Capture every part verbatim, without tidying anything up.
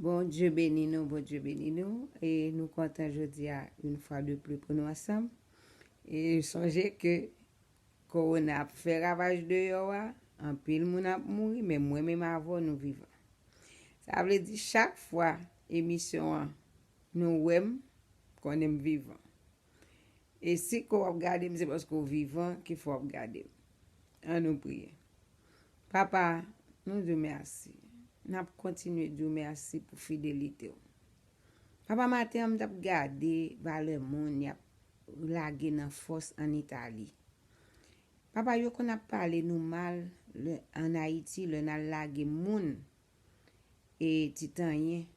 Bondye beni nou, Bondye beni nou. E nou kontan jodi a, yon fwa de pli pou nou ansanm. E sonje ke kowona ap fè ravaj deyò a, anpil moun ap mouri, men mwen menm avè w nou vivan. Sa vle di chak fwa emisyon an, nou wè m, konnen m vivan. E si ke w ap gade m, se paske w vivan ki fè w ap gade m. Ann nou priye. Papa, nou di w mèsi. N ap kontinye di w mèsi pou fidelite w. Papa, maten an, m t ap gade valè moun y ap lage nan fòs ann Itali. Papa, yo konn ap pale nou mal lè, ann Ayiti, lè n al lage moun e Titanyen,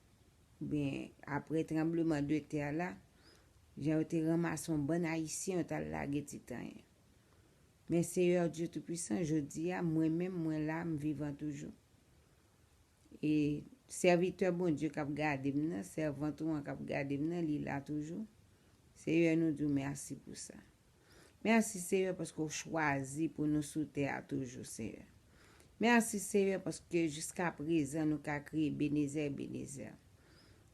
oubyen apre tranbleman de tè la, jan yo te ranmase yon bann Ayisyen, yo t al lage Titanyen. Men Seyè Dye Toupisan, jodi a, mwen menm, mwen la, m vivan toujou. E sèvitè Bondye k ap gade m nan, sèvant ou an k ap gade m nan, li la toujou. Seyè, nou di w mèsi pou sa. Mèsi, Seyè, paske w chwazi pou nou sou tè a toujou, Seyè. Mèsi, Seyè, paske jiska prezan nou ka kriye Ebenezè, Ebenezè.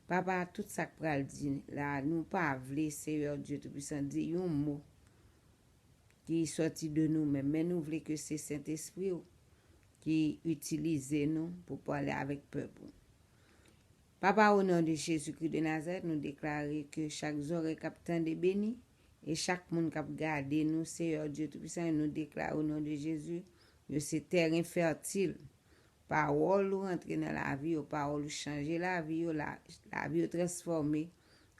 Papa, tout sa k pral di la, nou pa vle, Seyè Dye Toupisan, di yon mo ki sòti de nou menm, men nou vle ke se Sentespri w ki itilize nou pou pale avèk pèp ou. Papa, o non de Jezikri de Nazarèt, nou deklare ke chak zòrèy k ap tande beni, e chak moun k ap gade nou, Seyè Dye Toupisan, nou deklare o non de Jezi, yo se tèren fètil. Pawòl ou rantre nan lavi yo, pawòl ou chanje lavi yo, la, lavi yo transfòme,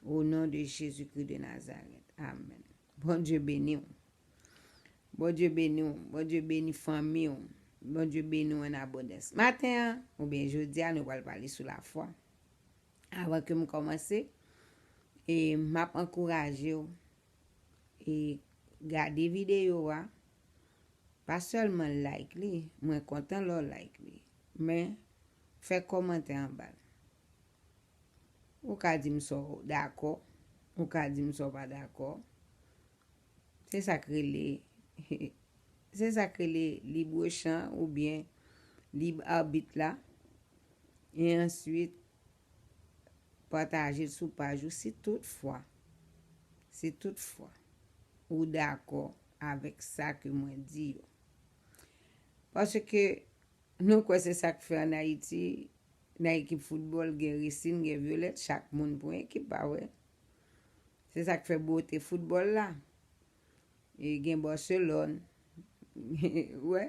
o non de Jezikri de Nazarèt. Amèn. Bondye beni w. Bondye beni w. Bondye beni fanmi w. Bondye beni w an abondans. Maten an, oubyen jodi a, nou pral pale sou lafwa. Avan ke m kòmanse, e m ap ankouraje w, e gade videyo a, pa sèlman like li, mwen kontan lè w like li, men fè kòmantè anba l. Ou ka di m sa w dakò, ou ka di m sa w pa dakò. Se sa k rele, se sa k rele libre chan oubyen lib abit la. E answit, pataje l sou paj ou si toutfwa, si toutfwa ou dakò avèk sa ke mwen di yo. Paske nou kwè se sa k fè ann Ayiti, nan ekip foutbòl, gen Resin, gen Vyolèt, chak moun pou yon ekip, pa vre? Se sa k fè bote foutbòl la. E gen Barcelone, wè.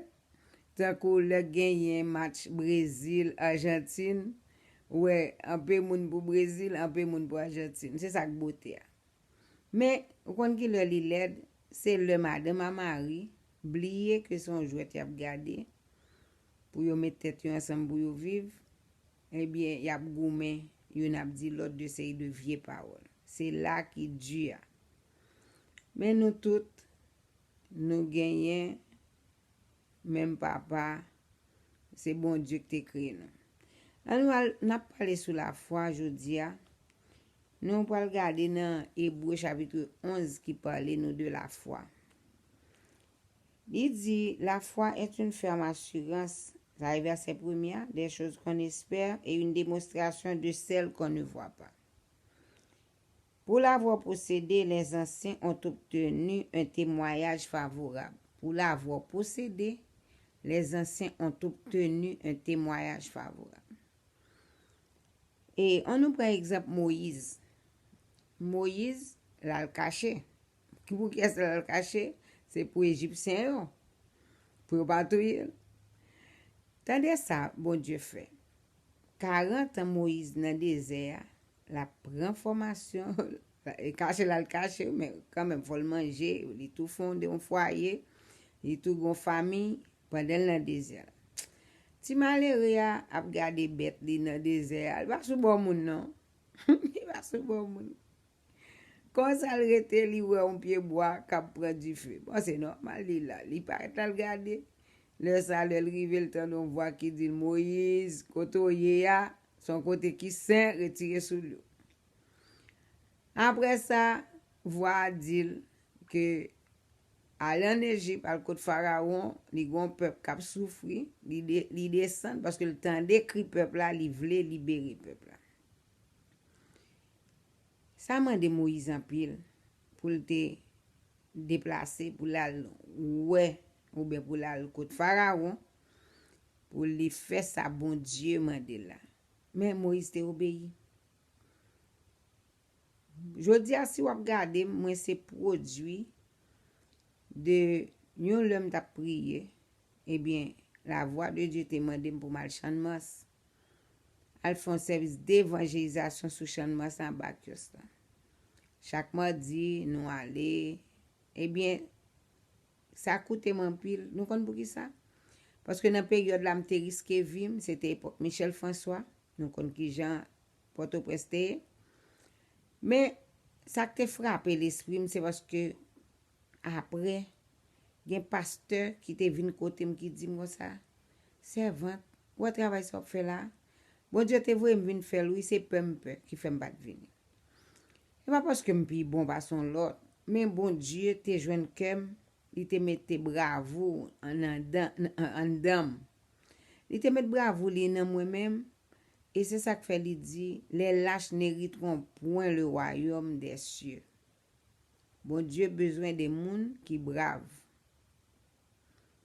Tankou lè genyen match Brezil, Ajantin, wè, anpe moun pou Brezil, anpe moun pou Ajantin. Se sa k bote a. Men, ou konn ki lè li lèd? Se lè madanm a mari bliye ke se yon jwèt y ap gade, pou yo met tèt yo ansanm pou yo viv, ebyen, y ap goumen, youn ap di lòt de seri de vye pawòl. Se la ki di a. Men nou tout, nou genyen menm papa, se Bondye ki te kreye nou. Ann nou al, n ap pale sou lafwa jodi a. Nou pral gade nan Ebre chapit onz ki pale nou de lafwa. Li di, la foi est une ferme assurance, sa e vèsè premye a, des choses qu'on espère et une démonstration de celles qu'on ne voit pas. Pour l'avoir possédé, les anciens ont obtenu un témoignage favorable. Pour l'avoir possédé, les anciens ont obtenu un témoignage favorable. E ann nou pran egzanp Moyiz. Moyiz, l al kache. Ki pou kiyès l al kache? Se pou Ejipsyen yo. Pou yo pa touye l. Tande sa Bondye fè. Karant an Moyiz nan dezè a, l ap pran fòmasyon, e kache l al kache, men kanmenm fò l manje, li tou fonde yon fwaye, li tou gon fanmi pandan l nan dezè a. Ti malere a ap gade bèt li nan dezè a, li pa sou bò moun non. Li pa sou bò moun. Konsa l rete, li wè yon pye bwa k ap pran dife. Bon, se nòmal, li la. Li parèt la, l gade. Lè sa, lè l rive, l tande yon vwa ki di l, Moyiz, kote w ye a, se yon kote ki sen, retire soulye w. Apre sa, vwa a di l ke ale ann Ejip, al kot Farawon, li gen yon pèp k ap soufri, li de-, li desann, paske l tande kri pèp la, li vle libere pèp la. Sa mande Moyiz anpil pou l te deplase, pou l al wè, oubyen pou l al kot Farawon, pou li fè sa Bondye mande l la. Men Moyiz te obeyi. Jodi a, si w ap gade m, mwen se pwodui de yon lè m t ap priye, ebyen, lavwa de Dye te mande m pou m al Channmas, al fè yon sèvis devanjelizasyon sou Channmas anba kyòs la. Chak madi, nou ale. Ebyen, sa koute m anpil. Nou konn poukisa? Paske nan peryòd la, m te riske vi m, se te epòk Michel François. Nou konn kijan Pòtoprens te ye. Men, sa k te frape lespri m, se paske apre, gen pastè ki te vin kote m ki di m konsa, "Sèvant, ou wè travay sa w ap fè la a? Bondye te voye m vin fè l, wi, se pè m pè ki fè m pa t vini." E pa paske m pi bon pase yon lòt, men Bondye te jwenn kè m, li te mete bravou anndan, anndan m. Li te met bravou li nan mwen menm, e se sa k fè li di, "Les lâches n'hériteront point le royaume des cieux." Bondye bezwen de moun ki brav.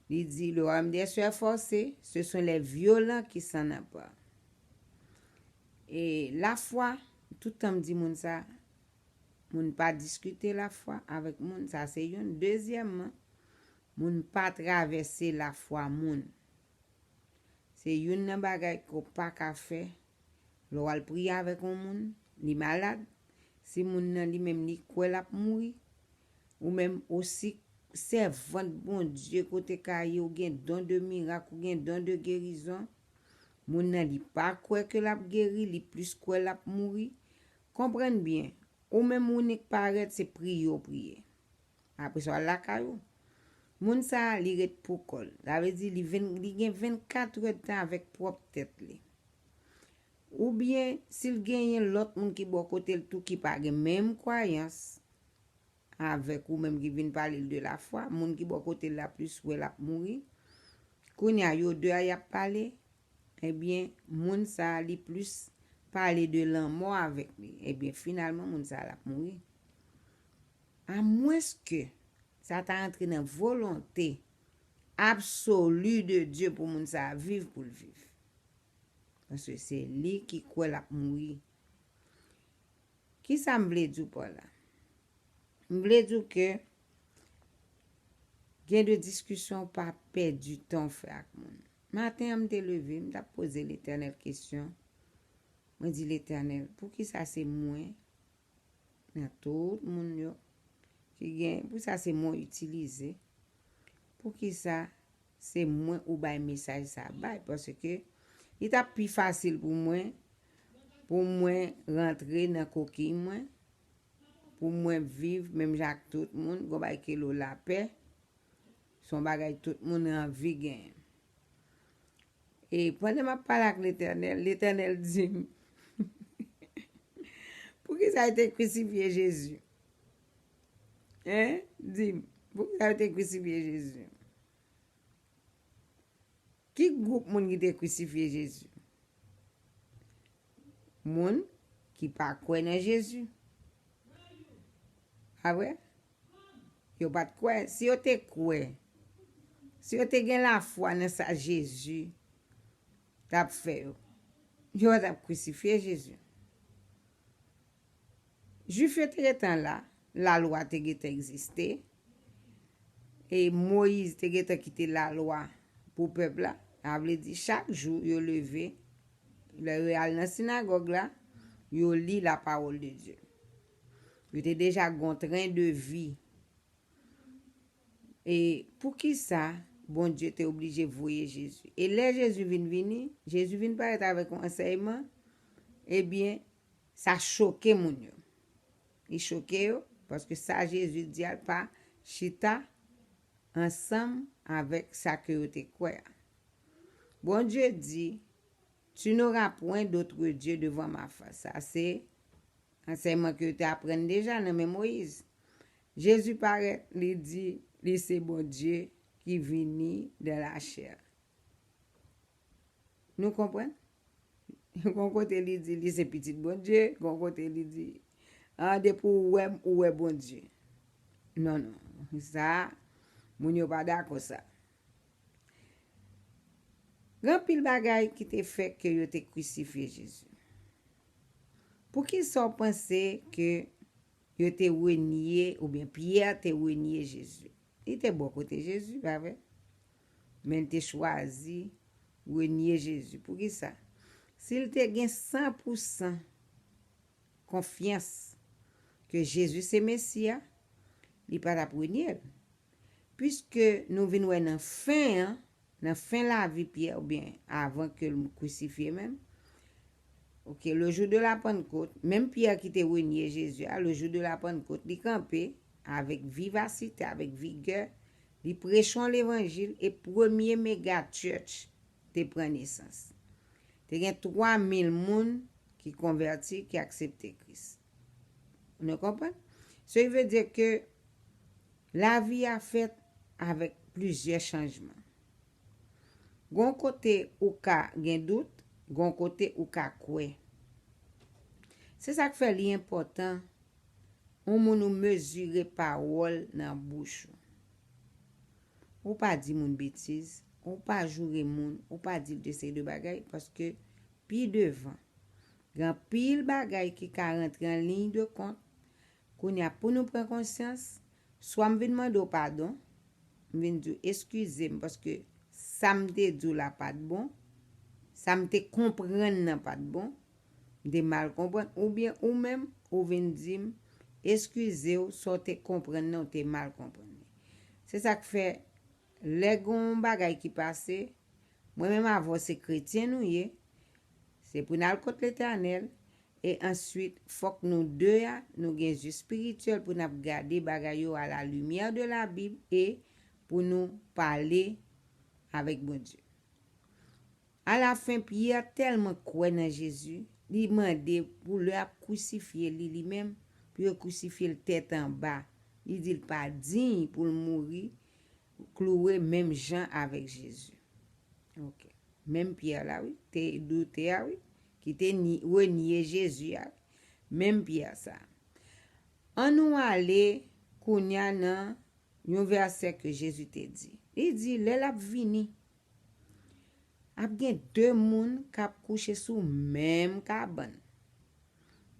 Li di, "Le royaume des cieux est forcé, ce sont les violents qui s'en emparent." E lafwa, tout tan m di moun sa, moun pa diskite lafwa avèk moun, sa se youn. Dezyèmman, moun pa travèse lafwa moun. Se youn nan bagay ke w pa ka fè lè w al priye avèk yon moun, li malad, si moun nan li menm li kwè l ap mouri, ou menm osi sèvant Bondye kote ka ye, ou gen don de mirak, ou gen don de gerizon, moun nan li pa kwè ke l ap geri, li plis kwè l ap mouri. Konprann byen, ou menm ou nik parèt, se priye w priye. Apre sa, w al lakay ou. Moun sa a, li ret pou kò l. Sa vle di, li, ven, li gen vennkat èdtan avèk pwòp tèt li. Oubyen, si l genyen lòt moun ki bò kote l tou ki pa gen menm kwayans avèk ou menm ki vin pale l de lafwa, moun ki bò kote l la plis wè l ap mouri. Kounye a, yo de a y ap pale, ebyen, moun sa a, li plis pale de lanmò avèk li. Ebyen, finalman, moun sa a, l ap mouri. Amwenske sa ta antre nan volonte absoli de Dye pou moun sa a viv pou l viv. Paske se li ki kwè l ap mouri. Kisa m vle di w pa la? M vle di w ke gen de diskisyon w pa pèdi tan w fè ak moun. Maten an, m te leve, m t ap poze Letènèl kesyon. Mwen di, "Letènèl, poukisa se mwen nan tout moun yo ki gen, poukisa se mwen w itilize? Poukisa se mwen ou bay mesaj sa a bay?" Paske li t ap pi fasil pou mwen, pou mwen rantre nan kokiy mwen, pou mwen viv menm jan ak tout moun, gon bagay ke lo lapè, se yon bagay tout moun anvi genyen. E pandan m ap pale ak Letènèl, Letènèl di m, "Poukisa yo te krisifye Jezi?" Hein? Di m, "Poukisa yo te krisifye Jezi?" Ki gwoup moun ki te krisifye Jezi? Moun ki pa kwè nan Jezi. A vre? Yo pa t kwè. Si yo te kwè, si yo te gen lafwa nan sa Jezi t ap fè yo, yo pa t ap krisifye Jezi. Jwif yo te gentan la, lalwa te gentan egziste, e Moyiz te gentan kite lalwa pou pèp la. Sa vle di, chak jou yo leve, lè yo al nan sinagòg la, yo li la parole de Dieu. Yo te deja gen yon tren de vi. E poukisa Bondye te oblije voye Jezi? E lè Jezi vin vini, Jezi vin parèt avèk yon ansèyman, ebyen, sa choke moun yo. Li choke yo, paske sa Jezi di a pa chita ansanm avèk sa ke yo te kwè a. Bondye di, "Tu n'auras point d'autre Dieu devant ma face." Sa se ansèyman ke yo te aprann deja nan men Moyiz. Jezi parèt, li di li se Bondye ki vini dans la chair. Nou konprann? Gon kote li di li se pitit Bondye, gon kote li di, Ah, depi ou wè m, ou wè Bondye. Non, non. Sa, moun yo pa dakò sa. Gen anpil bagay ki te fè ke yo te krisifye Jezi. Poukisa w panse ke yo te renye, oubyen Pyè te renye Jezi? Li te bò kote Jezi, pa vre? Men li te chwazi renye Jezi. Poukisa? Si l te gen san pou san konfyans ke Jezi se Mesi a, li pa t ap renye l. Piske nou vin wè nan fen an, nan fen lavi Pyè, oubyen avan ke l krisifye menm, ok, le jour de la Pentecôte, menm Pyè ki te renye Jezi a, le jour de la Pentecôte, li kanpe avèk vivasite, avèk vigè, li preche yon levanjil e premye mega church te pran nesans. Te gen twa mil moun ki konvèti, ki aksepte Kris. Nou konprann? Sa vle di ke lavi a fèt avèk plizyè chanjman. Gon kote ou ka gen dout, gon kote ou ka kwè. Se sa k fè li enpòtan yon moun ou mezire pawòl nan bouch ou. Ou pa di moun betiz, ou pa joure moun, ou pa di l de seri de bagay, paske pi devan, gen anpil bagay ki ka rantre an liy de kont. Kounye a, pou nou pran konsyans, swa m vin mande w padon, m vin di w eskize m, paske sa m te di w la pa t bon, sa m te konprann nan pa t bon, m te mal konprann, oubyen ou menm, ou vin di m, eskize w, sa w te konprann nan, ou te mal konprann li. Se sa k fè, lè gen yon bagay ki pase, mwen menm avè w se kretyen nou ye, se pou n al kot Letènèl, e answit, fòk nou de a, nou gen zye espirityèl pou n ap gade bagay yo à la lumière de la Bible e pou nou pale avèk Bondye. Alafen, Pyè tèlman kwè nan Jezi, li mande pou lè y ap krisifye li, li menm, pou yo krisifye l tèt anba. Li di l pa diy pou l mouri, klouwe menm jan avèk Jezi. Ok. Menm Pyè la, wi, te doute a, wi, ki te ni, renye Jezi a, wi. Menm Pyè sa. Ann nou ale kounye a nan yon vèsè ke Jezi te di. Li di, lè l ap vini, ap gen de moun k ap kouche sou menm kabann.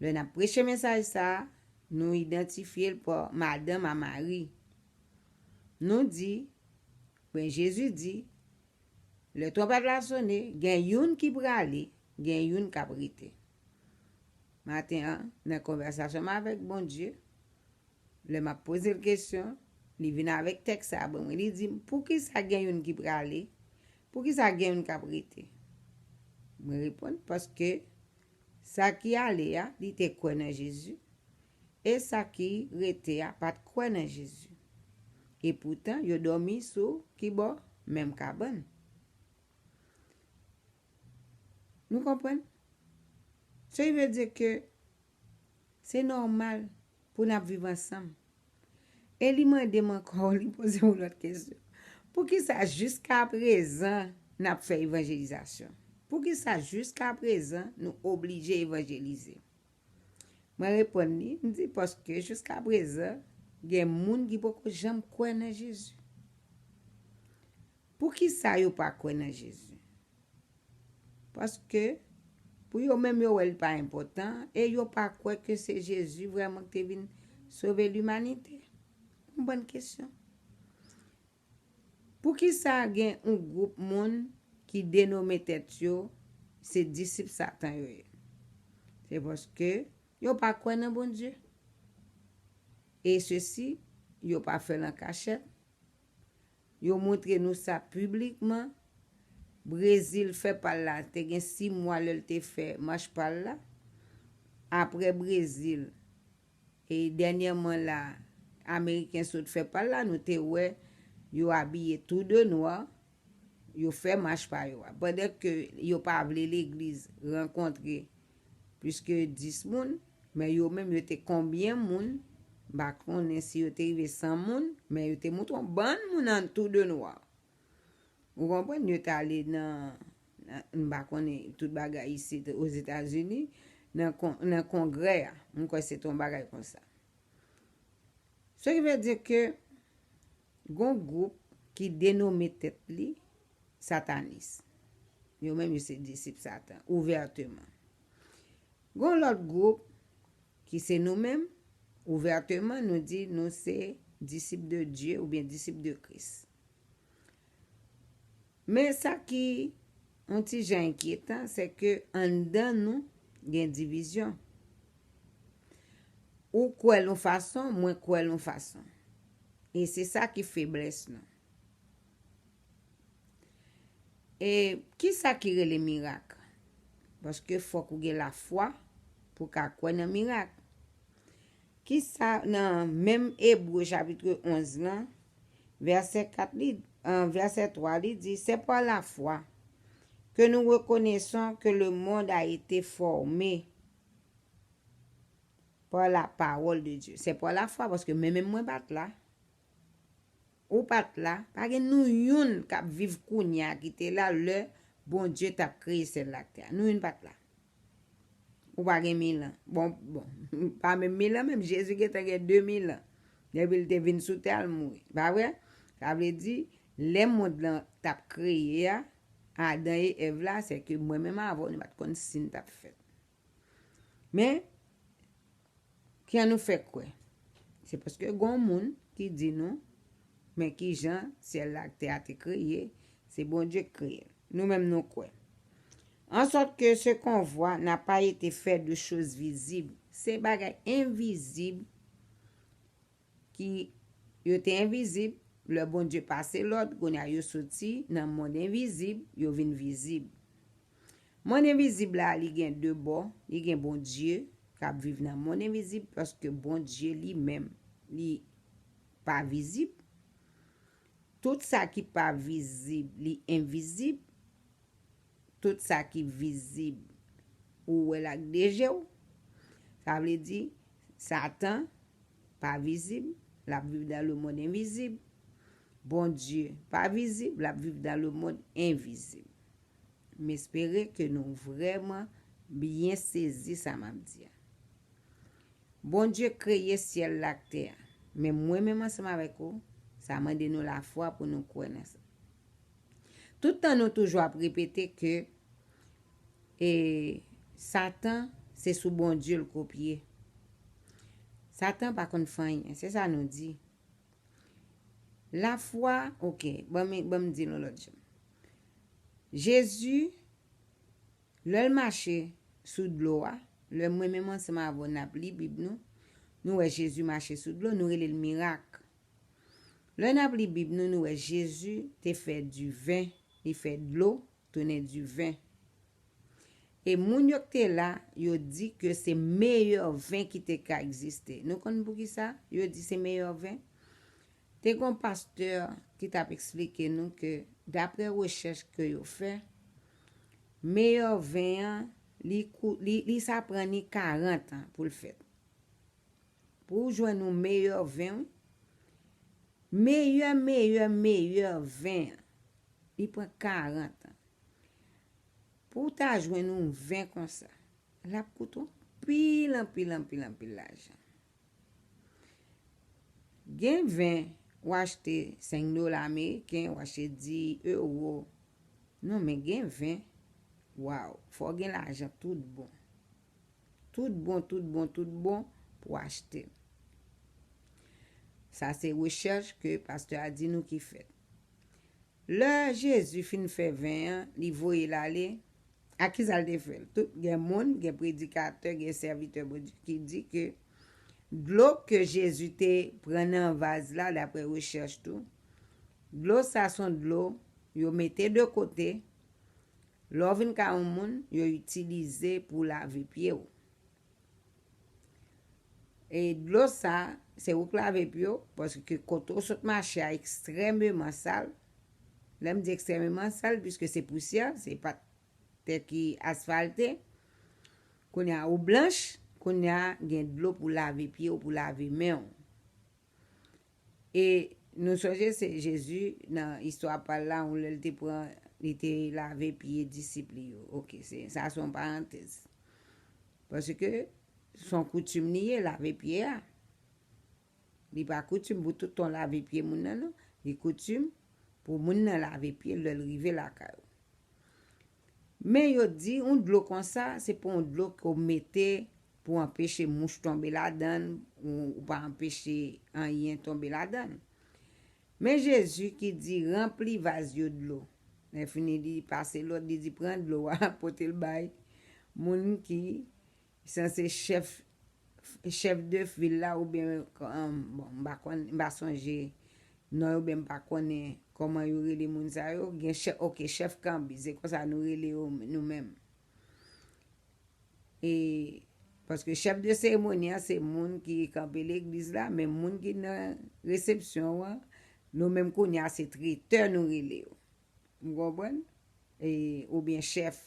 Lè n ap preche mesaj sa a, nou idantifye l pa madanm a Mari. Nou di, ben, Jezi di, lè twonpèt la sone, gen youn ki prale, gen youn k ap rete. Maten an, nan konvèsasyon m avèk Bondye, lè m ap poze l kesyon, li vin avèk tèks sa a ban mwen. Li di m, poukisa gen youn ki prale? Poukisa gen youn k ap rete? Mwen reponn, paske sa ki ale a, li te kwè nan Jezi, e sa ki rete a pa t kwè nan Jezi. Epoutan, yo dòmi sou ki bò? Menm kabann. Nou konprann? Sa vle di ke se nòmal pou n ap viv ansanm. E li mande m ankò, li poze m yon lòt kesyon. Poukisa jiska prezan n ap fè evanjelizasyon? Poukisa jiska prezan nou oblije evanjelize? Mwen reponn li, m di, paske jiska prezan, gen moun ki poko janm kwè nan Jezi. Poukisa yo pa kwè nan Jezi? Paske, pou yo menm, yo wè li pa enpòtan, e yo pa kwè ke se Jezi vrèman ki te vin sove limanite. Yon bòn kesyon. Poukisa gen yon gwoup moun ki denome tèt yo se disip Satan yo ye? Se paske yo pa kwè nan Bondye. E sesi, yo pa fè l an kachèt. Yo montre nou sa piblikman. Brezil fè pa l la, te gen sis mwa lè l te fè mach pa l la. Apre Brezil, e dènyèman la, Ameriken sot fè pa l la, nou te wè yo abiye tou de nwa, yo fè mach pa yo a. Pandan ke yo pa vle legliz rankontre plis ke dis moun, men yo menm yo te konbyen moun, m pa konnen si yo te rive san moun, men yo te montre yon bann moun an tou de nwa. Ou konprann? Yo t ale nan, nan, m pa konnen tout bagay isit Ozetazini, nan, kon, nan kongrè a. M kwè se te yon bagay konsa. Ce qui veut dire que gon gwoup ki denome tèt li satanis. Yo menm yo se disip Satan, ouvèteman. Gon lòt gwoup ki se nou menm, ouvèteman nou di nou se disip de Dye oubyen disip de Kris. Men sa ki yon ti jan enkyetan, se ke anndan nou gen divizyon. Ou kwè l yon fason, mwen kwè l yon fason. E se sa ki feblès nou. E kisa ki rele mirak? Paske fòk ou gen lafwa pou w ka kwè nan mirak. Kisa nan menm Ebre chapit onz lan, vèsè kat li, an vèsè twa li di, c'est par la foi que nous reconnaissons que le monde a été formé par la parole de Dieu. C'est par la foi, paske men menm mwen pa t la. Ou pa t la, pa gen nou youn k ap viv kounye a ki te la lè Bondye t ap kreye syèl la ak tè a. Nou youn pa t la. Ou pa gen mil an. Bon, bon, pa menm mil an menm, Jezi gentan gen de mil an. Depi l te vin sou tè a, l mouri. Pa vre? Sa vle di, lè mond lan t ap kreye a, Adan e Èv la, se ke mwen menm avè w, nou pa t konn si n t ap fèt. Men, kè nou fè kwè. Se paske gon moun ki di nou, men ki jan syèl la ak tè a te kreye, se Bondye k kreye l. Nou menm nou kwè. En sorte que ce qu'on voit n'a pas été fait de choses visibles. Se bagay envizib ki yo te envizib, lè Bondye pase lòd, kounye a yo soti nan mond envizib, yo vin vizib. Mond envizib la, li gen de bò, li gen Bondye k ap viv nan mond envizib, paske Bondye li menm, li pa vizib. Tout sa ki pa vizib, li envizib. Tout sa ki vizib, ou wè l ak de je w. Sa vle di, Satan pa vizib, l ap viv dans le monde invisible. Bondye pa vizib, l ap viv dans le monde invisible. M espere ke nou vrèman byen sezi sa m ap di a. Bondye kreye syèl la ak tè a. Men mwen menm ansanm avèk ou, sa mande nou lafwa pou nou kwè nan sa. Tout tan nou toujou ap repete ke, e, Satan se sou Bondye l kopye. Satan pa konn fè anyen, se sa nou di. Lafwa, oke, ban m, ban m di nou lòt jan. Jezi, lè l mache sou dlo a, lè mwen menm ansanm avè w n ap li Bib nou, nou wè Jezi mache sou dlo, nou rele l mirak. Lè n ap li Bib nou, nou wè Jezi te fè diven, li fè dlo tounen diven. E moun yo k te la, yo di ke se meyè ven ki te ka egziste. Nou konn poukisa yo di se meyè ven? Te gen yon pastè ki t ap eksplike nou ke, daprè rechèch ke yo fè, meyè ven an, li kou-, li, li sa pran ni karant an pou l fèt. Pou w jwenn yon meyè ven, wi. Meyè, meyè, meyè ven an, li pran karant an. Pou w ta jwenn yon ven konsa, l ap koute w anpil, anpil, anpil, anpil lajan. Gen ven, w achte senk dola ameriken, w achte dis ewo. Non, men gen ven, waw, fò w gen lajan tout bon. Tout bon, tout bon, tout bon pou w achte l. Sa se rechèch ke pastè a di nou ki fèt. Lè Jezi fin fè ven an, li voye l ale, a kisa l te fè l? Tout, gen moun, gen predikatè, gen sèvitè Bondye ki di ke dlo ke Jezi te pran nan vaz la, daprè rechèch tou, dlo sa se yon dlo yo mete de kote, lè w vin ka yon moun, yo itilize pou lave pye w. E dlo sa, se ou k lave pye w, paske kote w sot mache a ekstrèmeman sal. Lè m di ekstrèmeman sal, piske se pousyè, se pa t tè ki asfalte. Kounye a, ou blanch, kounye a, gen dlo pou lave pye w, pou lave men w. E nou sonje se Jezi, nan istwa pa l la, yon lè l te pran, li te lave pye disip li yo. Oke, se, sa se yon parantèz. Paske se yon koutim li ye, lave pye a. Li pa koutim pou tout tan w lave pye moun nan, non. Li koutim pou moun nan lave pye l lè l rive lakay ou. Men yo di, yon dlo konsa, se pa yon dlo ke w mete pou anpeche mouch tonbe ladan l, ou, ou pa anpeche anyen tonbe ladan l. Men Jezi ki di, ranpli vaz yo dlo. Lè fini, li pase lòd, li di, pran dlo a, pote l bay moun ki sanse chèf, chèf de fil la, oubyen, um, bon, m pa konn, m pa sonje non yo, oubyen m pa konnen kòman yo rele moun sa yo. Gen chèf, oke, chèf kanbiz, se konsa nou rele yo nou menm. E, paske chèf de seremoni an, se moun ki kanpe legliz la, men moun ki nan resepsyon an, nou menm kounye a, se tretè nou rele yo. Ou konprann? E, oubyen chèf.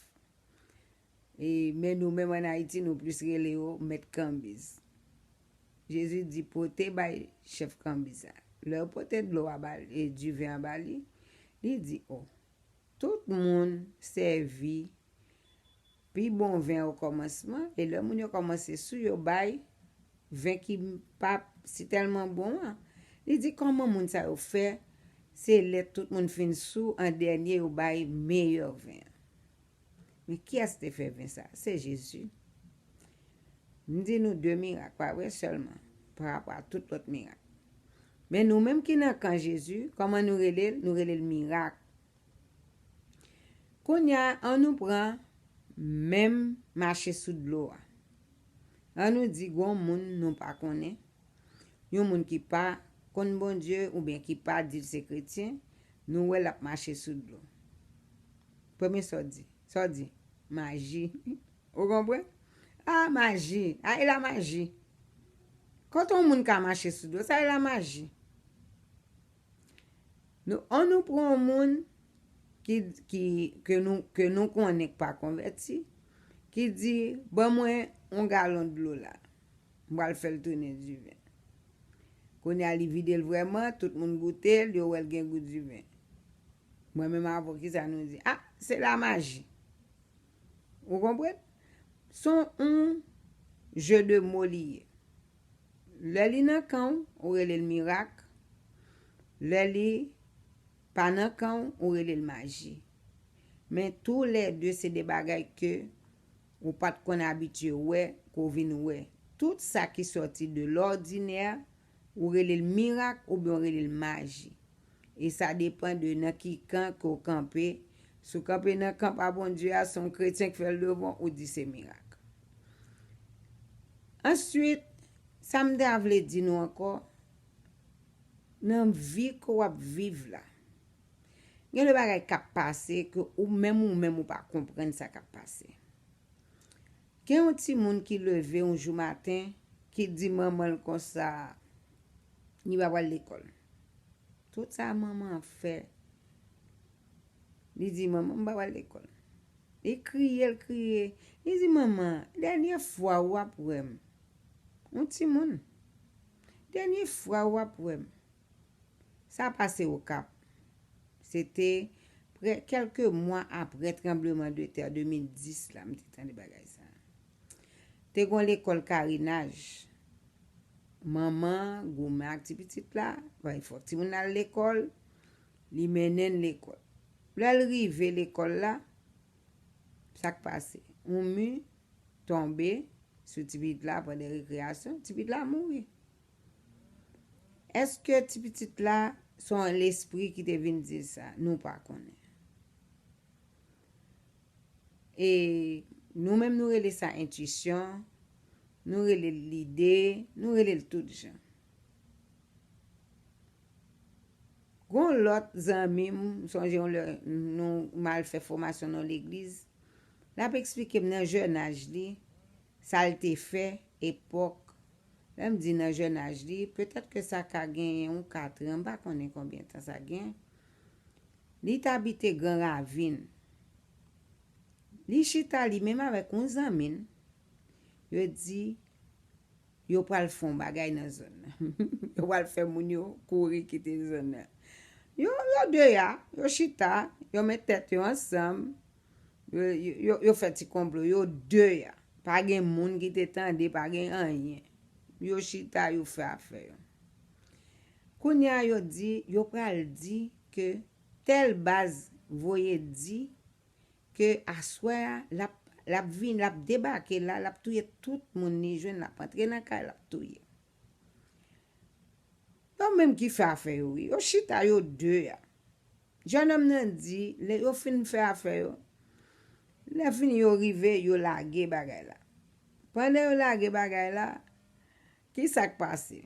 E, men nou menm ann Ayiti, nou plis rele yo mèt kanbiz. Jezi di, pote bay chèf kanbiz la. Lè yo pote dlo a ba li, e diven an ba li, li di, o, tout moun sèvi pi bon ven okòmansman, e lè moun yo kòmanse sou, yo bay ven ki pa si tèlman bon an. Li di, kòman moun sa yo fè, se lè tout moun fin sou, an dènye, yo bay meyè ven an? Men kiyès te fè ven sa? Se Jezi. M di nou de mirak, pa vre, sèlman, pa rapò a tout lòt mirak. Men nou menm ki nan kan Jezi, kòman nou rele l? Nou rele l mirak. Kounye a, ann nou pran menm mache sou dlo a. Ann nou di gon moun nou pa konnen, yon moun ki pa konn Bondye oubyen ki pa di l se kretyen, nou wè l ap mache sou dlo. Premye sa w di, sa w di, maji. Ou konprann? A, maji. A, e la maji. Kote yon moun ka mache sou dlo? Sa e la maji. Nou, ann nou pran yon moun ki, ki, ke nou, ke nou konnen k pa konvèti, ki di, ban mwen yon galon dlo la. M pral fè l tounen diven. Kounye a, li vide l vrèman, tout moun goute l, yo wè l gen gou diven. Mwen menm avè w, kisa nou di? A, se la maji. Ou konprann? Se yon jeu de mots li ye. Lè li nan kan w, ou rele l mirak. Lè li pa nan kan w, ou rele l maji. Men toulède se de bagay ke ou pa t konn abitye wè, ke w vin wè. Tout sa ki sòti de lòdinè, ou rele l mirak oubyen w rele l maji. E sa depann de nan ki kan ke w kanpe. Si w kanpe nan kan pa Bondye a, se yon kretyen k fè l devan, ou di se mirak. Answit, sa m ta vle di nou ankò, nan vi ke w ap viv la, gen de bagay k ap pase ke ou menm, ou menm ou pa konprann sa k ap pase. Gen yon timoun ki leve yon jou maten, ki di manman l konsa, li pa pral lekòl. Tout sa manman an fè, li di, manman, m pa pral lekòl. Li kriye, l kriye. Li di, manman, dènye fwa w ap wè m. Yon timoun. Dènye fwa w ap wè m. Sa pase Okap. Se te prè, kèlke mwa apre tranbleman de tè de mil dis la, m te tande bagay sa. Te gon lekòl karenaj. Manman goumen ak ti pitit la, bay fòk timoun al lekòl, li mennen l lekòl. Lè l rive lekòl la, sa k pase? Yon mi tonbe sou ti pitit la pandan rekreyasyon, ti pitit la mouri. Èske ti pitit la se yon lespri ki te vin di l sa? Nou pa konnen. E nou menm nou rele sa entwisyon, nou rele l lide, nou rele l tout jan. Gon lòt zanmi m, m sonje yon lè nou m al fè fòmasyon nan legliz, l ap eksplike m nan jèn aj li, sa l te fè epòk. Lè m di nan jèn aj li, petèt ke sa ka genyen yon katran, m pa konnen konbyen tan sa gen. Li t abite Gran Ravin. Li chita li menm avèk yon zanmi l. Yo di, yo pral fè yon bagay nan zòn nan. Yo pral fè moun yo kouri kite zòn nan. Yo, yo de a, yo chita, yo met tèt yo ansanm, yo, yo, yo, yo fè ti konplo, yo de a. Pa gen moun ki te tande, pa gen anyen. Yo chita, yo fè afè yo. Kounye a, yo di, yo pral di ke tèl baz voye di ke aswè a, l ap, l ap vin, l ap debake la, l ap touye tout moun li jwenn, l ap antre nan kay, l ap touye. Yo menm ki fè afè yo, wi. Yo chita, yo de a. Jennonm nan di, lè yo fin fè afè yo, lè fini yo rive, yo lage bagay la. Pandan yo lage bagay la, ki sa k pase?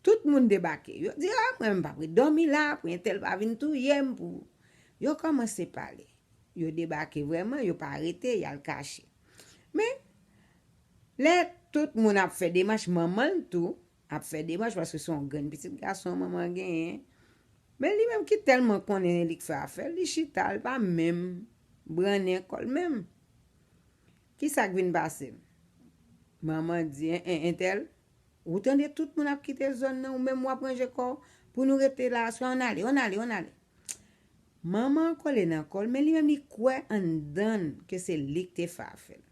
Tout moun debake. Yo di, "Ah, mwen, m p ap ret dòmi la, pou entèl pa vin touye m, pou." Yo kòmanse pale. Yo debake vrèman, yo pa rete, y al kache. Men, lè tout moun ap fè demach, manman l tou ap fè demach, paske se yon grenn pitit gason manman genyen. Men li menm ki tèlman konnen li k fè afè l, li chita, li pa menm brannen kò l menm. Ki sa k vin pase? Manman di, "En, en, entèl, ou tande tout moun ap kite zòn nan, ou menm w ap ranje kò w pou nou rete la aswè, ann ale, ann ale, ann ale." Manman an kole nan kò l, men li menm li kwè anndan l ke se li k te fè afè l.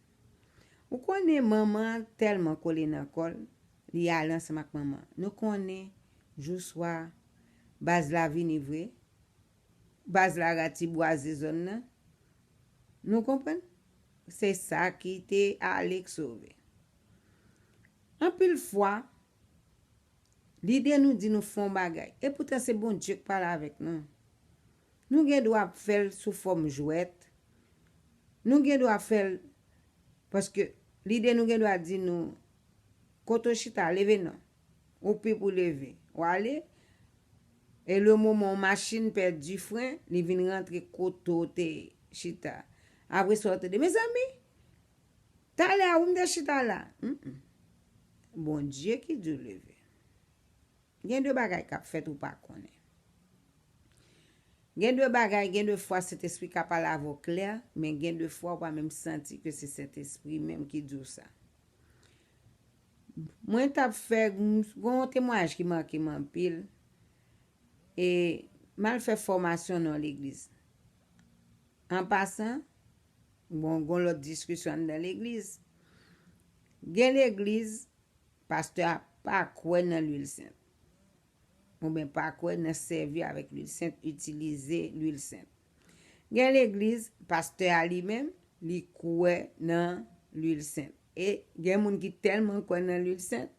Ou konnen manman an tèlman kole nan kò l, li ale ansanm ak manman an. Nou konnen, jou swa, baz la vini vre, baz la ratibwaze zòn nan. Nou konprann? Se sa ki te ale k sove. Anpil fwa, lide nou di nou fè yon bagay, e poutan se Bondye k pale avèk nou. Nou gen dwa ap fè l sou fòm jwèt. Nou gen dwa fè l, paske lide nou gen dwa di nou, "Kote w chita, leve non. Ou pi pou leve. W ale." E le moman yon machin pèdi fren, li vin rantre kote w te chita. Apre sa, w tande, "Mezanmi, talè a, ou m te chita la." Mm, mm. Bondye ki di w leve. Gen de bagay k ap fèt ou pa konnen. Gen de bagay, gen de fwa Sentespri ka pale avè w klè, men gen de fwa ou pa menm santi ke se Sentespri menm ki di w sa. Mwen t ap fè, m, gen yon temwayaj ki make m anpil, e m al fè fòmasyon nan yon legliz. An pasan, bon, gen lòt diskisyon anndan legliz. Gen legliz, pastè a pa kwè nan lwil sent. Oubyen pa kwè nan sèvi avèk lwil sent, itilize lwil sent. Gen legliz, pastè a li menm, li kwè nan lwil sent. E gen moun ki tèlman kwè nan lwil sent,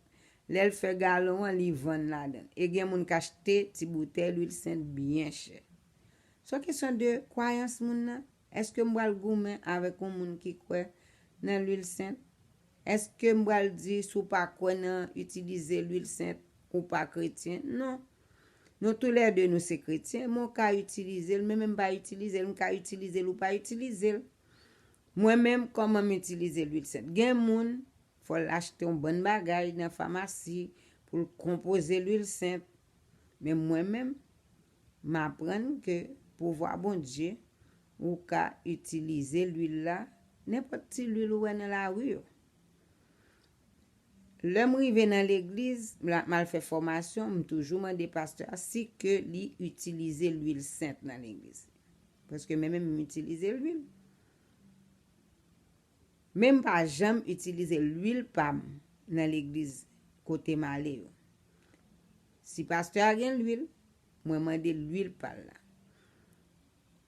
lè l fè galon an, li vann ladan l. E gen moun k achte ti boutèy lwil sent byen chè. Se yon kesyon de kwayans moun nan. Èske m pral goumen avèk yon moun ki kwè nan lwil sent? Èske m pral di, "Si w pa kwè nan itilize lwil sent, ou pa kretyen"? Non. Nou toulède, nou se kretyen, men w ka itilize l, men menm pa itilize l, m ka itilize l, ou pa itilize l. Mwen menm, kòman m itilize lwil sent? Gen moun, fò l achte yon bann bagay nan famasi pou l konpoze lwil sent. Men mwen menm, m aprann ke pouvwa Bondye, ou ka itilize lwil la, nenpòt ti lwil ou wè nan lari yo. Lè m rive nan legliz, m la, m al fè fòmasyon, m toujou mande pastè a si ke li itilize lwil sent nan legliz. Paske mwen menm, m itilize lwil. Men m pa janm itilize lwil pa m nan legliz kote m ale yo. Si pastè a gen lwil, mwen mande lwil pa l la.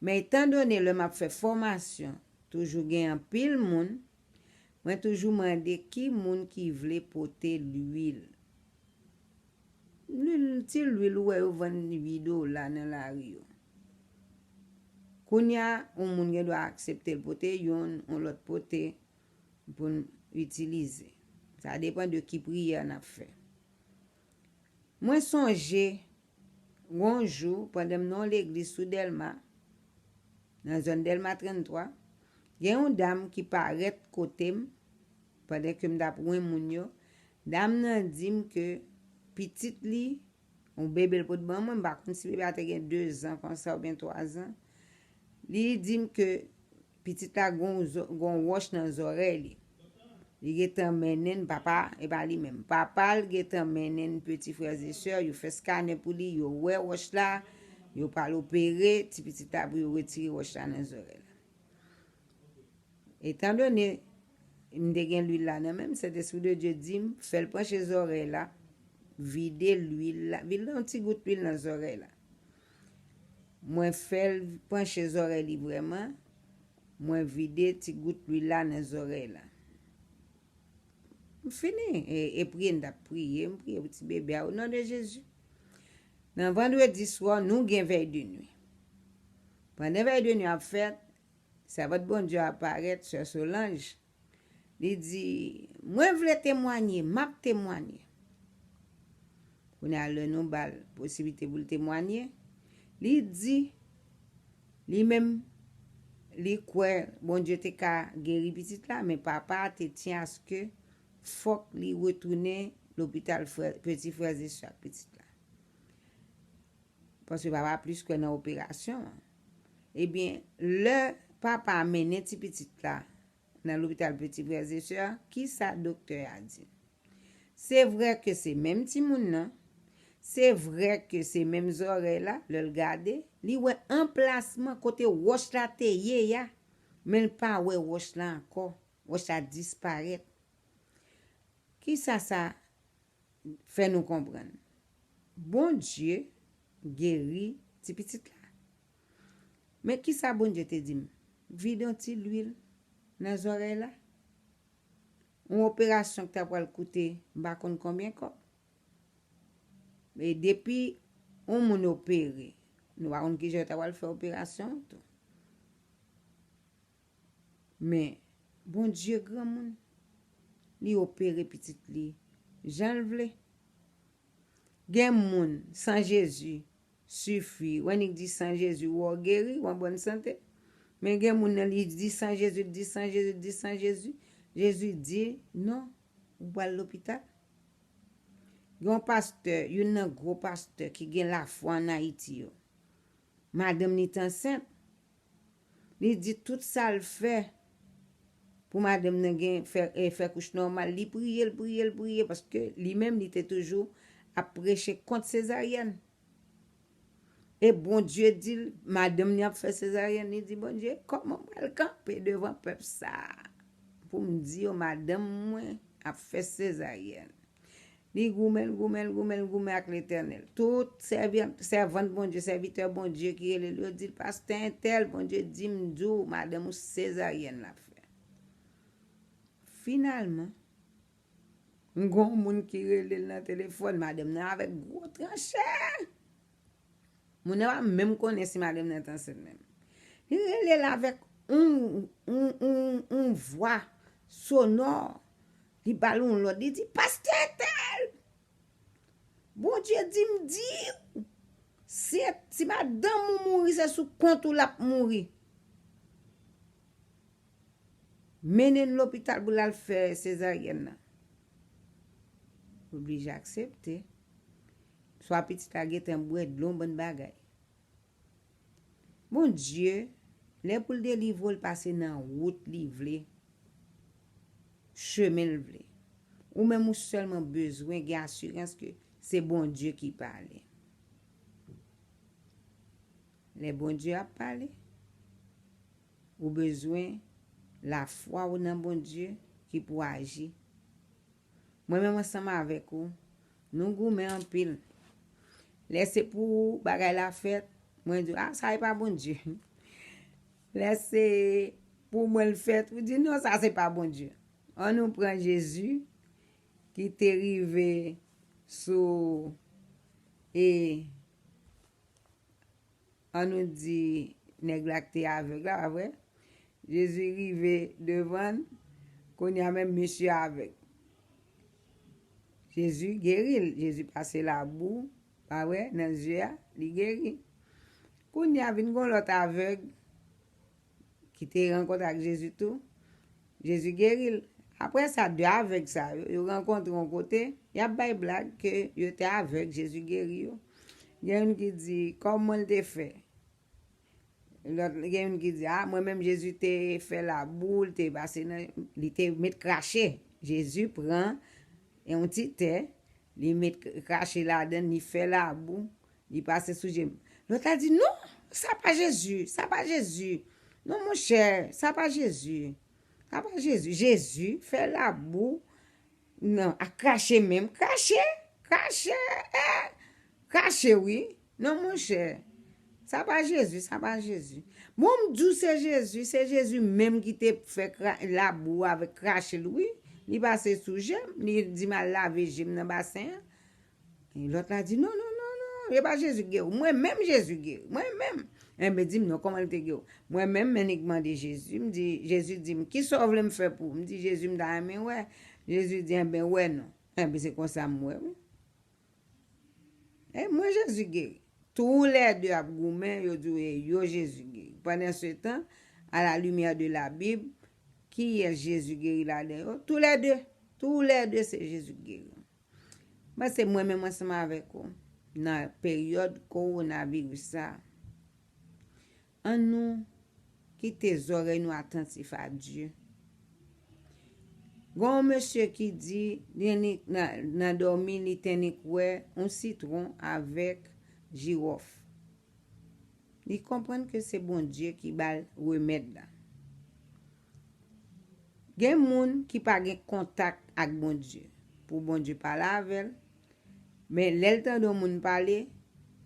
Men etandone lè m ap fè fòmasyon, toujou gen anpil moun, mwen toujou mande ki moun ki vle pote lwil. Lwil, ti lwil ou wè yo vann uit dola nan lari yo. Kounye a, yon moun gen dwa aksepte l pote youn, yon lòt pote pou n itilize. Sa depann de ki priyè n ap fè. Mwen sonje, yon jou, pandan m nan yon legliz sou Dèlma, nan zòn Dèlma tranntwa, gen yon dam ki parèt kote m, pandan ke m t ap wen moun yo. Dam nan di m ke pitit li, yon bebe l pot ban mwen, m pa konn si bebe a te gen de zan konsa oubyen twa zan. Li di m ke pitit la gon zo-, gon wòch nan zòrèy li. Li gentan mennen l, papa, e pa li menm. Papa l gentan mennen l, peti frè e sè, yo fè skanè pou li, yo wè wòch la, yo pral opere ti pitit la pou yo retire wòch la nan zòrèy la. Etandone M te gen lwil la nan men m, Sentespri de Dye di m, fè l panche zòrèy la, vide lwil la, vide yon ti gout lwil nan zòrèy la. Mwen fè l panche zòrèy li vrèman, mwen vide ti gout lwil la nan zòrèy la. M fini, e, e priye, m t ap priye, m priye pou ti bebe a, o non de Jezi. Nan vandredi swa, nou gen vèy de nwi. Pandan vèy de nwi ap fèt, sèvant Bondye a parèt, sè Solanj, li di, mwen vle temwanye, m ap temwanye. Kounye a, lè nou ba l posiblite pou l temwanye, li di, li menm, li kwè Bondye te ka geri pitit la, men papa a te tyen aske fòk li retounen lopital frè, Peti Frè Zesè ak pitit la. Paske papa plis kwè nan operasyon an. Ebyen, lè papa a mennen ti pitit la nan lopital Peti Frè Zesè, kisa doktè a di? Se vrè ke se menm timoun nan, se vrè ke se menm zòrèy la, lè l gade, li wè anplasman kote wòch la te ye a, men l pa wè wòch la ankò. Wòch la disparèt. Kisa sa fè nou konprann? Bondye geri ti pitit la. Men kisa Bondye te di m? Vide yon ti lwil nan zòrèy la. Yon operasyon ki ta pral koute m pa konn konbyen kòb. E depi yon moun opere, nou pa konn kijan yo ta pral fè operasyon an tou. Men, Bondye granmoun, li opere pitit li jan l vle. Gen moun, san Jezi sifi, w annik di san Jezi, w ap geri, w an bòn sante. Men gen moun nan, li di san Jezi, li di san Jezi, li di san Jezi. Jezi di, non, ou pral lopital. Gen yon pastè, youn nan gwo pastè ki gen lafwa ann Ayiti yo. Madanm li t ansent. Li di tout sa l fè pou madanm nan gen fè, eh, fè kouch nòmal. Li priye, l priye, l priye, paske li menm li te toujou ap preche kont sezaryèn. E Bondye di l, madanm li ap fè sezaryèn, li di, Bondye, kòman m pral kanpe devan pèp sa a pou m di yo madanm mwen ap fè sezaryèn? Li goumen, l goumen, l goumen, l goumen ak Letènèl. Tout sèvi-, sèvant Bondye, sèvitè Bondye ki rele l, yo di l, pastè entèl, Bondye di m di w, madanm ou sezaryèn l ap fè. Finalman, m gon moun ki rele l nan telefòn, madanm nan avèk gwo tranchè. Moun nan pa menm konnen si madanm nan t ansent menm. Li rele l avèk yon, yon, yon, yon vwa sonò. Li ba l yon lòd. Li di, pastè entèl, Bondye di m di w, si, si madanm ou mouri, se sou kont ou l ap mouri. Mennen l lopital pou l al fè sezaryèn nan. Oblije aksepte. Swa pitit la gentan bwè dlo, yon bann bagay. Bondye, lè pou l delivre w, l pase nan wout li vle, chemen l vle. Ou menm ou sèlman bezwen gen asirans ke se Bondye ki pale. Lè Bondye ap pale, ou bezwen lafwa w nan Bondye ki pou aji. Mwen menm ansanm avèk ou, nou goumen anpil. Lè se pou ou bagay la fèt, mwen di w, a, sa e pa Bondye. Lè se pou mwen l fèt, ou di, non, sa se pa Bondye. Ann nou pran Jezi ki te rive sou, e, ann nou di, nèg la ki te avèg la, pa vre? Jezi rive devan l, kounye a menm mesye avèg. Jezi geri l, Jezi pase labou, pa vre, nan zye a, li geri. Kounye a vin gon lòt avèg ki te rankontre ak Jezi tou. Jezi geri l. Apre sa, de avèg sa yo, yo rankontre yon kote, y ap bay blag ke yo te avèg, Jezi geri yo. Gen youn ki di, kòman l te fè? Lòt, gen youn ki di, a, mwen menm Jezi te fè labou, l te pase nan, li te met krache. Jezi pran yon ti tè, li met krache ladan l, li fè labou, li pase sou je m. Lòt la di, non, sa pa Jezi, sa pa Jezi. Non, monchè, sa pa Jezi. Sa pa Jezi. Jezi fè labou nan, a krache menm. Krache! Krache! Eh, krache, wi. Non, monchè. Sa pa Jezi, sa pa Jezi. Bon, m di w se Jezi, se Jezi menm ki te fè kra- labou avèk krache l, wi. Li pase sou je m, li di m al lave je m nan basen an. E lòt la di, non, non, non, non, e pa Jezi ki geri w. Mwen menm Jezi geri. Mwen menm. Enben, di m non, kòman l te geri w? Mwen menm, m annik mande Jezi, m di, Jezi di m, kisa w vle m fè pou ou? M di, Jezi, m ta renmen wè. Jezi di, enben, wè non. Enben, se konsa m wè, wi. E mwen, Jezi geri. Toulède ap goumen, yo di w e yo Jezi geri. Pandan se tan, à la lumière de la Bible, kiyès Jezi geri ladan yo? Toulède. Toulède se Jezi geri. Mwen se mwen menm ansanm avèk ou nan peryòd kowonaviris sa. Annou kite zòrèy nou atantif a Dye. Gen yon mesye ki di, li annik nan, nan dòmi, li te annik wè yon sitwon avèk jiwòf. Li konprann ke se Bondye ki ba l remèd la. Gen moun ki pa gen kontak ak Bondye. Pou Bondye pale avè l, men lè l tande yon moun pale,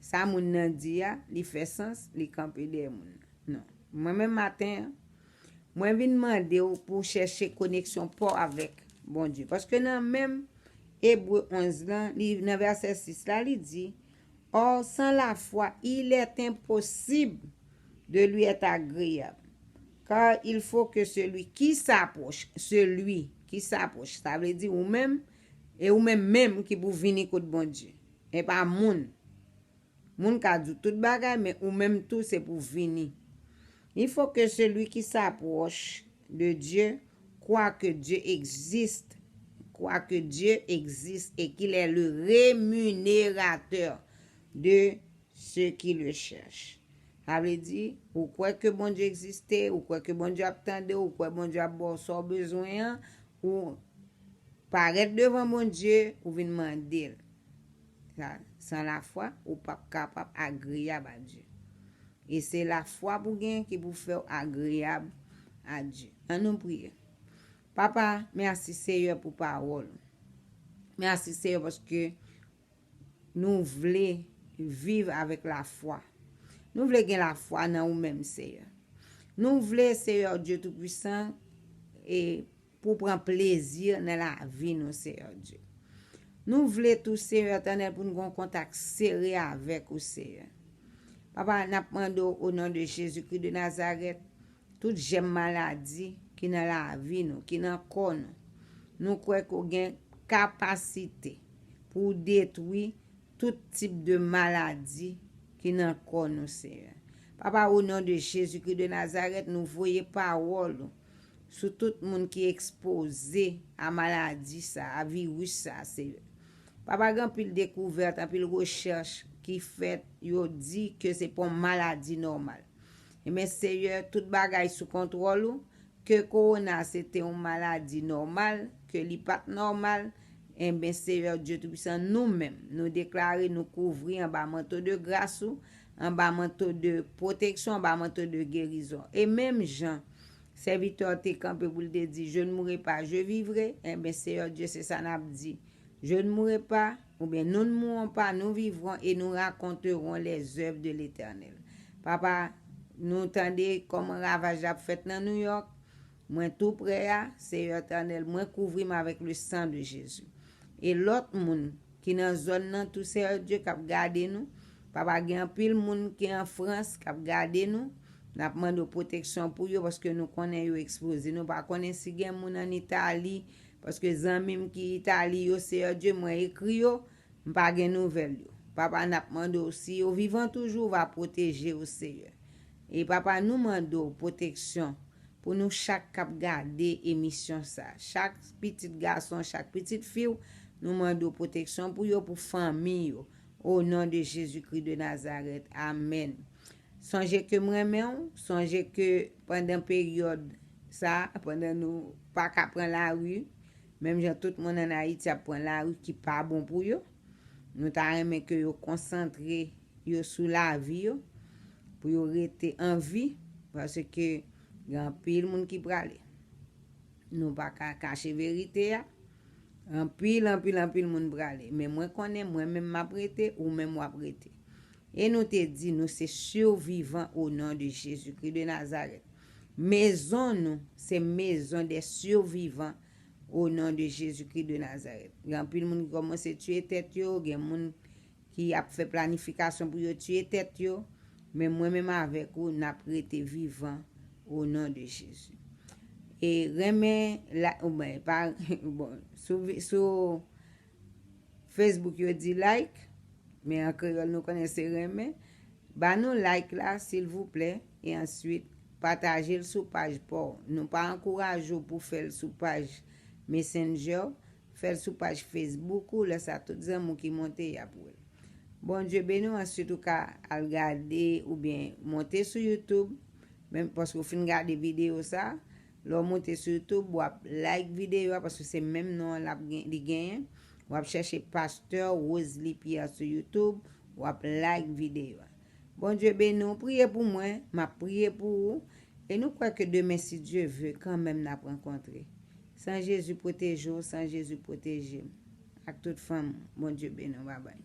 sa moun nan di a, li fè sans, li kanpe dèyè moun nan. Non. Mwen menm maten an, mwen vin mande w pou w chèche koneksyon pa w avèk Bondye. Paske nan menm Ebre onz lan, li, nan vèsè sis la, li di, Or, sans la foi, il est impossible de lui être agréable. Car il faut que celui qui s'approche, celui qui s'approche, sa vle di ou menm, e ou menm menm ki pou vini kot Bondye. E pa moun. Moun ka di w tout bagay, men ou menm tou se pou vini. Il faut que celui qui s'approche de Dieu croit que Dieu existe, croit que Dieu existe et qu'il est le rémunérateur de ceux qui le cherchent. Sa vle di, ou kwè ke Bondye egziste, ou kwè ke Bondye ap tande, ou kwè Bondye ap ba w sa w bezwen an, ou parèt devan Bondye, ou vin mande l. Sa, san lafwa, ou p ap kapab agreyab a Dye. E se lafwa pou gen ki pou fè w agreyab a Dye. Ann nou priye. Papa, mèsi Seyè pou pawòl ou. Mèsi Seyè paske nou vle viv avèk lafwa. Nou vle gen lafwa nan ou menm, Seyè. Nou vle, Seyè Dye Toupisan, e pou pran plezi nan lavi nou, Seyè Dye. Nou vle tou, Seyè Etènèl, pou n gen yon kontak sere avèk ou, Seyè. Papa, n ap mande w, o non de Jezikri de Nazarèt, tout jèm maladi ki nan lavi nou, ki nan kò nou, nou kwè ke w gen kapasite pou w detwi tout tip de maladi ki nan kò nou, Seyè. Papa, o non de Jezikri de Nazarèt, nou voye pawòl ou sou tout moun ki ekspoze a maladi sa, a viris sa, Seyè. Papa, gen anpil dekouvèt, anpil rechèch ki fèt, yo di ke se pa yon maladi nòmal. Enben, Seyè, tout bagay sou kontwòl ou, ke kowona se te yon maladi nòmal, ke li pa t nòmal, enben, Seyè Dye Toupisan, nou menm, nou deklare, nou kouvri anba manto de gras ou, anba manto de pwoteksyon, anba manto de gerizon. E menm jan sèvitè w te kanpe pou l te di, Je ne mourrai pas, je vivrai, enben, Seyè Dye, se sa n ap di. Je ne mourrai pas, oubyen nous ne mourrons pas, nous vivrons et nous raconterons les œuvres de l'Éternel. Papa, nou tande kòman ravaj ap fèt nan New York. Mwen tou prè a, Seyè Etènèl, mwen kouvri m avèk le sang de Jésus. E lòt moun ki nan zòn nan tou, Seyè Dye, k ap gade nou, papa, gen anpil moun ki an Frans k ap gade nou. N ap mande w pwoteksyon pou yo, paske nou konnen yo ekspoze. Nou pa konnen si gen moun ann Itali, paske zanmi m ki Itali yo, Seyè Dye, mwen ekri yo, m pa gen nouvèl yo. Papa, n ap mande w, si yo vivan toujou, w va pwoteje yo, Seyè. E papa, nou mande w pwoteksyon pou nou chak k ap gade emisyon sa. Chak pitit gason, chak pitit fi w, nou mande w pwoteksyon pou yo, pou fanmi yo. O non de Jezikri de Nazarèt. Amèn. Sonje ke m renmen w, sonje ke pandan peryòd sa, pandan nou pa ka pran lari, menm jan tout moun ann Ayiti ap pran lari ki pa bon pou yo, nou ta renmen ke yo konsantre yo sou lavi yo, pou yo rete an vi, paske gen anpil moun ki prale. Nou pa ka kache verite a. Anpil, anpil, anpil moun prale. Men mwen konnen, mwen menm m ap rete, ou menm w ap rete. E nou te di, nou se survivant au nom de Jésus-Christ de Nazareth. Mezon nou, se maison des survivants au nom de Jésus-Christ de Nazareth. Gen anpil moun ki kòmanse tiye tèt yo, gen moun ki ap fè planifikasyon pou yo tiye tèt yo, men mwen menm avèk ou, n ap rete vivan au nom de Jésus. E renmen, la, ou ben, pa, bon, sou, vi- sou Facebook yo di like, men an kreyòl nou konnen se renmen. Ba nou like la, silvouplè, e answit, pataje l sou paj pa w. Nou pa ankouraje w pou fè l sou paj Messenger, fè l sou paj Facebook ou, lè sa tout zanmi w ki monte y ap wè l. Bondye beni w, answit ou ka al gade oubyen monte sou YouTube, menm paske w fin gade videyo sa, lè w monte sou YouTube, w ap like videyo a, paske se menm non an l ap gen- li genyen. W ap chèche Pastè Roselie Pierre sou YouTube, w ap like videyo a. Bondye beni w, priye pou mwen, m ap priye pou ou, e nou kwè ke demen, si Dye ve, kanmenm n ap rankontre. San Jezi pwoteje w, san Jezi pwoteje m, ak tout fanmi w. Bondye beni w, babay.